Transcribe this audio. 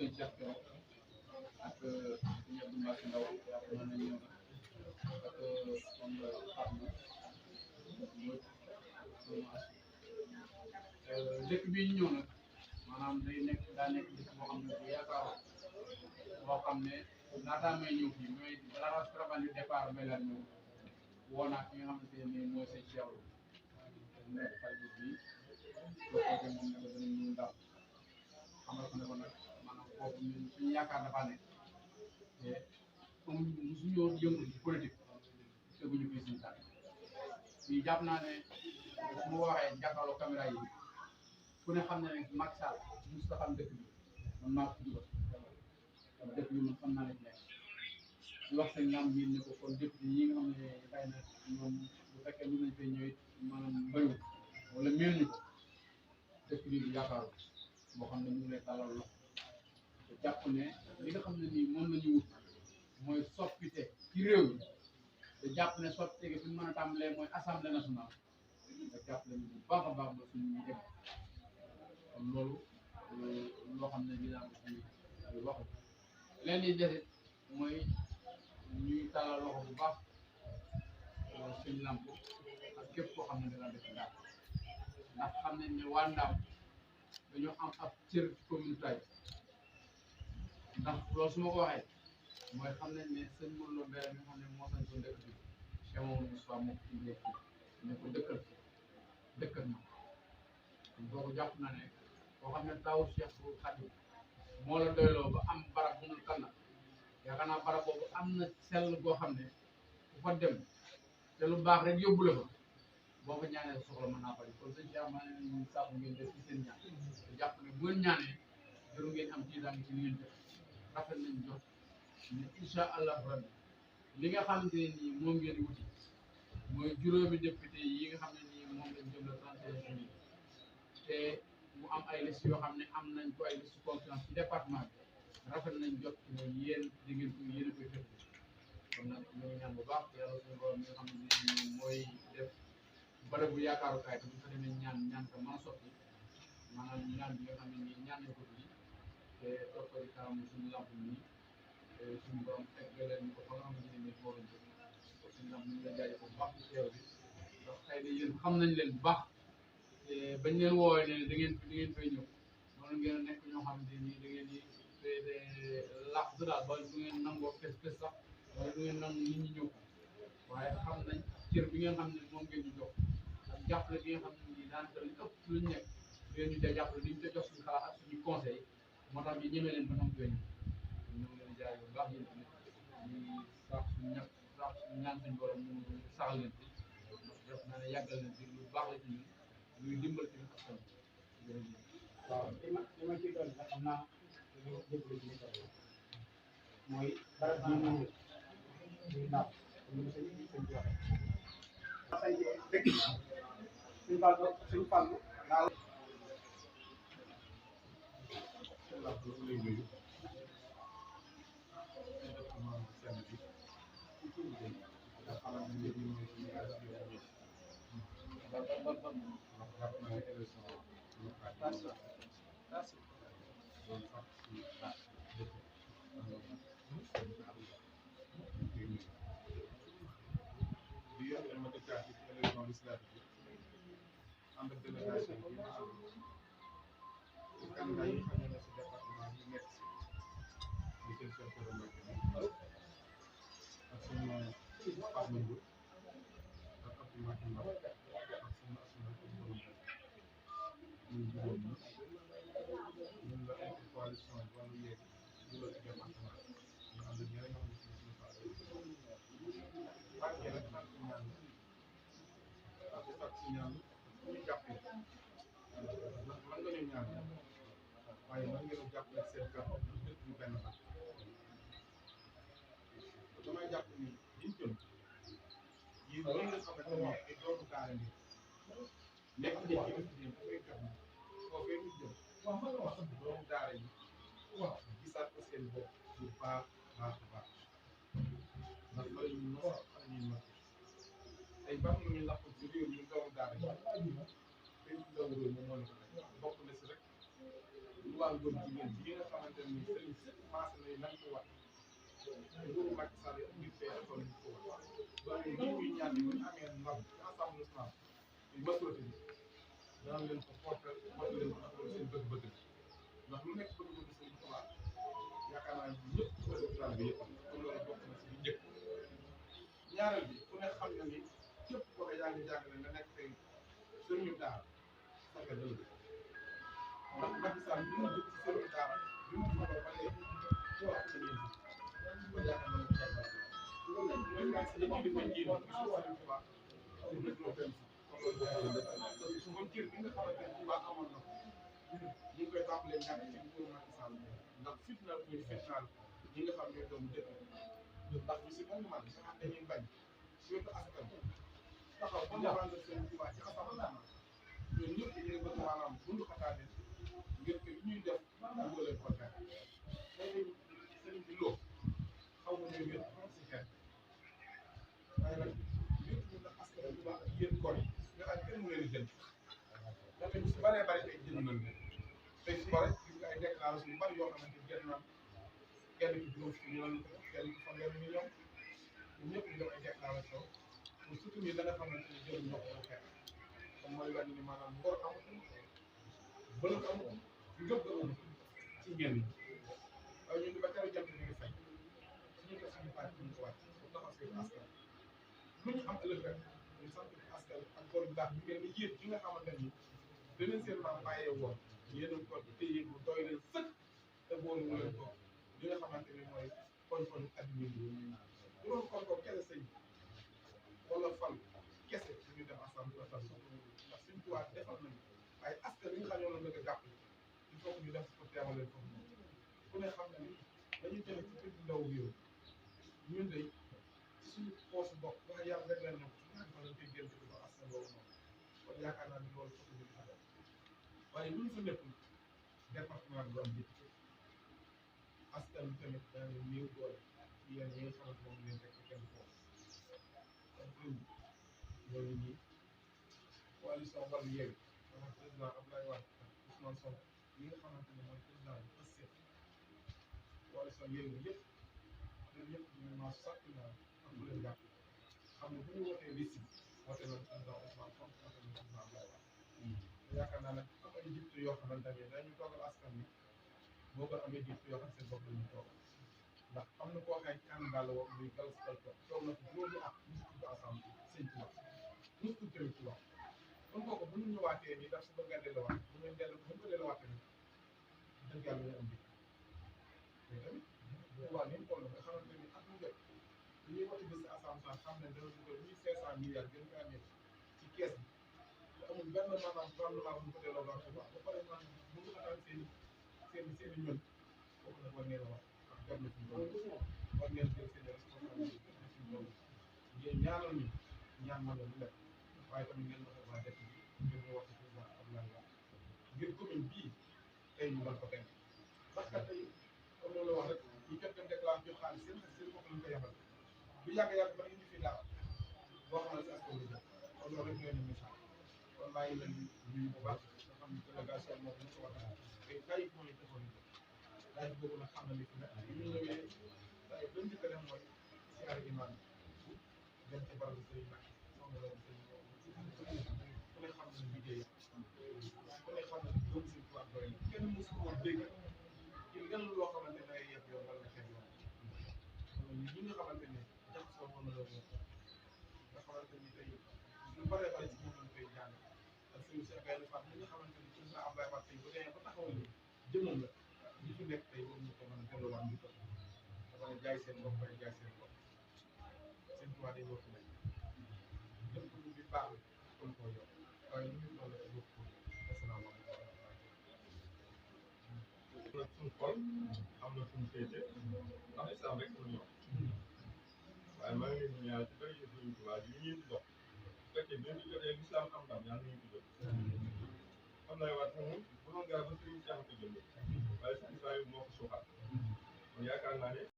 sëñ Cheikh ak sëñ Abdou Mbacke Ndaw yaakaar naa ne ñëw na ak comme Fatma dëkk bii ñu ñëw nag maanaam day nekk daa nekk dëkk boo xam ne bu yaakaaroo boo xam ne laataa may ñëw fii mooy balaa caravane bi départ may laa ñëw woo naa ki nga xamante ne mooy sëñ Cheikh nekk xarit bi côté moom ne ko dana ñëw ndax xamal ko ne ko nag maanaam foofu ñun suñu yaakaar dafa nekk te comme suñu yëngu ci politique teguñu fii suñu tànk fii jàpp naa ne su ma waxee jàkkaarloo caméra yi ku ne xam ne ne Macky Sall mosut a xam dëkk bi man maa ko dugal dëkk bi man xam naa ne nekk di wax seen naam yi ne ko kon député yi nga xam ne xëy na ñoom bu fekkee mën nañ fee ñëwee maanaam bëriwul wala miin ñu ko dëkk bi du yaakaaru boo xam ne ñu ngi lay talal loxo te jàpp ne li nga xam ne nii moom la ñu wut mooy soppite ci réew mi te jàpp ne soppite gi fi mu mën a tàmbalee mooy assemblée nationale te jàpp nañu bu baax a baax ba suñu egg kon loolu loo xam ne dinaa ko ci waxu leen di desit mooy ñuy talal loxo bu baax suñu lamp ak képp koo xam ne dana def ndax xam nañ ne waa Ndaam dañoo am ab cër ci communauté ndax loolu su ma ko waxee mooy xam nañ ne sëñ Mourlo Mbere mi nga xam ne moo sañ ko dëkk bi Cheikh Mamadou Moussa moo ko indee ne ko dëkkal na boobu jàpp na ne boo xam ne taw Cheikh bu Xadim moo la doyloo ba am barab bu mu tànn yaakaar naa barab boobu am na sell goo xam ne ku fa dem te lu baax rek yóbbu la fa boo ko ñaanee soxla mën naa bari kon sëñ Cheikh maa ngi leen saabu ngeen def ci seen ñaan te jàpp ne bu ngeen ñaanee jarul ngeen am tiitaange ci li ngeen def rafet nañ jox ne incha allah rabbi li nga xamante ne nii moom ngeen wuti mooy juróomi député yi nga xam ne nii moom lañ jëm le 31 juillet te mu am ay liste yoo xam ne am nañ ko ay liste confiance ci département bi rafet nañ jot ci ne yéen di ngeen ko yéen a koy fekk kon nag ñu ngi ñaan bu baax yàlla suñu borom mi nga xam ne nii mooy def bërëb bu yaakaarukaay te bu fa demee ñaan ko mën a sotti maanaam ñaan bi nga xam ne nii ñaan na ko fii te toog ko di kanam suñu lamp nii suñu borom eggaleen ñu ko fa nga xamante ne nii foo lañ ko suñu lamp ñu ngi lay jaajëfal bu baax ci teew bi ndax xëy na yéen xam nañ leen bu baax te bañ leen woowee ne da ngeen fay ñëw noonu ngeen nekk ñoo xamante ni da ngeen di làq su daal ba du ngeen nangoo fes sax wala du ngeen nangu nit ñi ñëw waaye xam nañ cër bi ngeen xam ne moom ngeen ñu jox ak jàppale bi nga xam ne nii daanaka li ëpp lu ñu nekk ngeen ñu cee jàppale li ñu cee jox suñu xalaat ak suñu conseil moo tax ñu ñemee leen ba nangu fee ñu ngi leen di jaay bu baax yéen tamit ñu sax suñu ñàkk sax suñu ñaan suñu borom mu saxal leen fi def naa ne yàggal leen fi lu baax la ci ñun ñuy dimbal ci askan bi waaw li ma ciy doon sax xam naa dañoo déglu ci mooy barab bii ñu ñuy naaw ñu sëñ bi waxee say dëkk suñ fàllu daal waaye man ngeen a jàppale seen kër lépp ñu benn la damay jàpp ni liñ jëm yéen ñi nga xamante ne ay doomu daara bi nekk ci dafay jot foofee ñu jëm doomu daara yi gisaat ko seen bopp bu baax baax ndax fa la ñu mos a xam ñu mos tey baax na ñu ndax ci réew mi doomu daara yi benn doomu réew moom moo la ko def bokk na si rek wàllu góor jigéen bi nga xamante ni sëriñ sëpp maase nañ nañ ko wax nguuru Macky Sall yi ngir fee defoon nañ ko wax donc lii ñuy ñaan ni bu ñu amee ndam ci assemblée nationale ci majorité bi daan leen ko porter porter leen ko ndax loolu seen bëgg-bëgg ndax lu nekk bëgg-bëgg sëriñ Tuubaa yaakaar naa ñëpp bëgg daal bi yëpp kon loolu bokk na si li njëkk ñaareel bi ku ne xam na ni képp koo xam yaa ngi jàngale nga nekk tey sëriñu daara saka dëgg ndax Macky Sall bi mu jël ci sëriñu daara bi mu faloo ba léegi ci wax na ngeen si ba yaakaar naa ne jàngal mooy maa si dañuy defee jiir bi su sëriñ Tuubaa pour régloo benn kon loolu kon cër bi nga xamante ne Tuubaa amoon na ko ñu ngi koy tàmbalee ñàkk ci nguuru Macky Sall ndax fitnaal muy fitnaal ñi nga xam ne doomu dëkk ndax ñu si mel man nga xam dañuy bañ surtout askan taxaw ba défendre seen Tuubaa ci assemblée ñun ñëpp ñu ngi bëgg maanaam bundu xataa leen ngir que li ñuy def ñu leen ko fekk léegi sëriñ bi loo xaw ma ñuy wét si kenn waaye nag yëpp ñu ndax askan bi Tuubaa ak yéen góor yi nga xam kenn mu leen jënd ndaxte ñu si bëree bëri ay jënd nañ tey si bare gis nga ay déclaration yu bëri yoo xamante ni jënd naan kenn ki juróom fukki million kenn ki fanweeri million ñun ñëpp ñu def ay déclaration pour soutenir la nga xamante ni jël ñoo ko xeex comme mooy wane ni maanaam ngor amatul bëlëg amatul ngëb amatul ci ñenn ñi waaye ñun ba keroog jant bi ngi fay suñu def suñu parti ñu ko wàcc pour taxaw seen askan lu ñu am ëllëg rek ñu sant ci askan ak góor bu baax ñu mel ni yéen ñi nga xamante ni danañ seen maam bàyyee woon yéen a ko téye bu doy leen sëkk te boolu mu leen ko li nga xamante ni mooy koñ-koñ adduna bi bu doon koñ-koñ kese sëñ wala fal kese ñu dem assemblée nationale ndax suñ tubaab defal nañu waaye askan li nga xam ñoo la bëgg a jàppale il faut que ñu def ko teewale foofu ku ne xam na ni dañuy jële ci kër ndaw réew ñun de ci suñu poosu bopp wax yàlla rek leen ñoom suñu fa lañ koy génn di ko askan boobu noonu kon yaakaar naa ni loolu foofu ñu fa def waaye bu ñu fa nekkul département bi am député askan bi tamit daa ngi néew doole ci yéen ñi nga xamante moom leen teg ci kenn foofu kon sëñ bi ñooñu nii coalition wàllu yeewi sama président Abdoulaye Wade ak Ousmanesonko ñi nga xamante ne mooy président bi officiel coalition yeewi yëpp ñun ñëpp ñu ma sàkk naa am ku leen jàpp xam ne bu ñu wootee liste bi woote nañ président Ousmane Sonko woote nañ président Abdoulaye Wade yaakaar naa nag am ay député yoo xamante ne dañu toogal askan wi boo ko amee député yoo xam seen bopp la ñu toog ndax am na koo xam ne candidat la woon muy galsen toog na fi juróomi at musu tudd assemblée sëñ Tuubaa musu tudd tamit Tuubaa kon kooku bu ñu ñëwaatee nii daf si bëgg a delluwaat bu ngeen dellu bu ñu ko delluwaatee nag dëgg yàlla ñu am bi mais tamit Tuubaa ni mu toll nga xamante ni at mu jot li ñuy wati bis assemblée xam ne dana dugal 1500 milliards gën kaa nekk ci kees bi te amul benn maanaam rendement bu ñu ko delloo waa Tuubaa ba pare maanaam bu ñu xataan seen i ñun kooku nag war ngeen a wax ak jot na fi ñu war ngeen jël seen responsabilité fi ñu toll ngeen ñaanal ñu ñaan ma ne lu lekk waaye tamit ngeen wax ak waa dëkk bi ngir ñu wax ci président Abdoulaye Wade ngir commune bii tey ñu mën ko teg parce que tey comme loolu la wax rek ñu jot dem déclaré jox xaalis seen bopp lañ ko yabal bu yàgg-yàgg ba indi fi dara boo xam ne si askan bi jot kon loolu rek ngeen di message kon maa ngi leen di nuyu bu baax nga xam ne délégation moom ñu ko waxee tey taïf mooy defoon taïf boobu nag xam na li fi nekk bi ñu ñëwee taïf lañ njëkk a def mooy siyaare imaam dem ci barabu sëriñ Mbacke soxna loolu sëriñ ku ne xam na liggéey ku ne xam na gëm sëriñ Tuubaa doy na kenn mosu koo dégg ci lenn loo xamante ne ay yëpp yoon wala nga xeeb yoon ñi nga xamante ne jaxasoo woon na loolu nga xamante ni tey lu bëree bëri ci moom lañ koy jàng ak suñu si akay faat ñi nga xamante ni président Abdoulaye Wade tey bu demee ba taxawal ni jëmam la li fi nekk tey war ñu ko mën a delloowaat ñu ko dafa ne jaay seen bopp bay jaay seen bopp seen tubaab day wootu nekk lépp lu bi baax kon koo yor waaye lu ñu doon la bokk ko asalaamaaleykum nag suñu xol am na suñu féete ndax islam rek moo ñor waaye maa ngi leen di ñaan ci bëri suñu tubaab yi ñuy di dox bu fekkee benn bi jotee l'islam am ndam yàlla nañu ko jot xam naa waat moom bu doon garab ba sëriñ Cheikh ko jënd waaye suñu saa yu moo ko suuxal kon yaakaar naa ne